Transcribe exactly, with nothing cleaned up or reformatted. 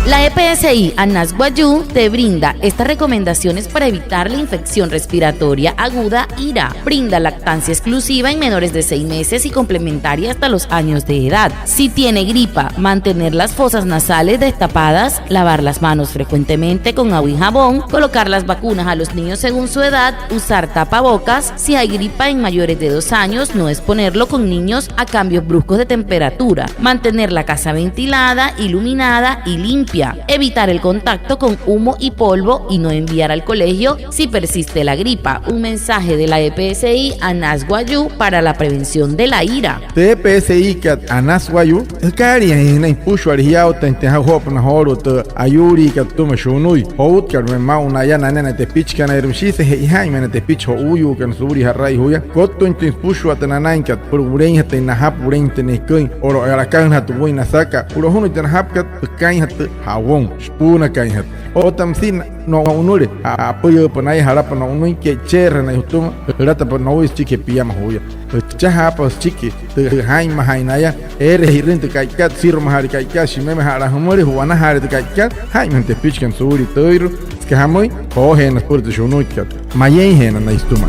La E P S I Anas Wayuu te brinda estas recomendaciones para evitar la infección respiratoria aguda IRA. Brinda lactancia exclusiva en menores de seis meses y complementaria hasta los años de edad. Si tiene gripa, mantener las fosas nasales destapadas, lavar las manos frecuentemente con agua y jabón, colocar las vacunas a los niños según su edad, usar tapabocas, si hay gripa en mayores de dos años, no exponerlo con niños a cambios bruscos de temperatura, mantener la casa ventilada, iluminada y limpia, evitar el contacto con humo y polvo y no enviar al colegio si persiste la gripa. Un mensaje de la E P S I Anas Wayuu para la prevención de la IRA. Tü E P S I kat Anas Wayuu, jükaaliijüin sünain süpüshuale jiyaawatüinjatüin saa'u joo'opünaa joolu'u tü ayuuliikat sütüma shunu'ui. Joutkat ma'i maa'u naya nanüin na tepichikanairua, müshiise che'ojaain ma'i na tepichi jo'uuyuukana suulia ja'rai juya. Kottüinjatüin süpüshua tü nanainkat süpüla wuleinjatüin najapü, wuleinjatüin neküin, o'loo a'yakajünajatü wüin nasaka. Ju'lojunüin tü najapükat, jükainjatü ja'won, süpüünakainjatü. Otta müsia no'unüle, apüyü'üpa naya, jalapa no'unüin, ke'icheerü naya jütüma, jülatapa nouya süchikijee piama juya. Jüchajaapa süchiki tü jaa'inmajaain naya, eere ji'rüin tü ka'ikat, süsirumajaale ka'ikat, shimemejaala jümüle, ju'wanajaale tü ka'ikat, jaa'inmajüin tepichikana suulia tüirua, süka jamüin, joojeenain süpüla tü shunuikat, mayeinjeenain naya sütüma.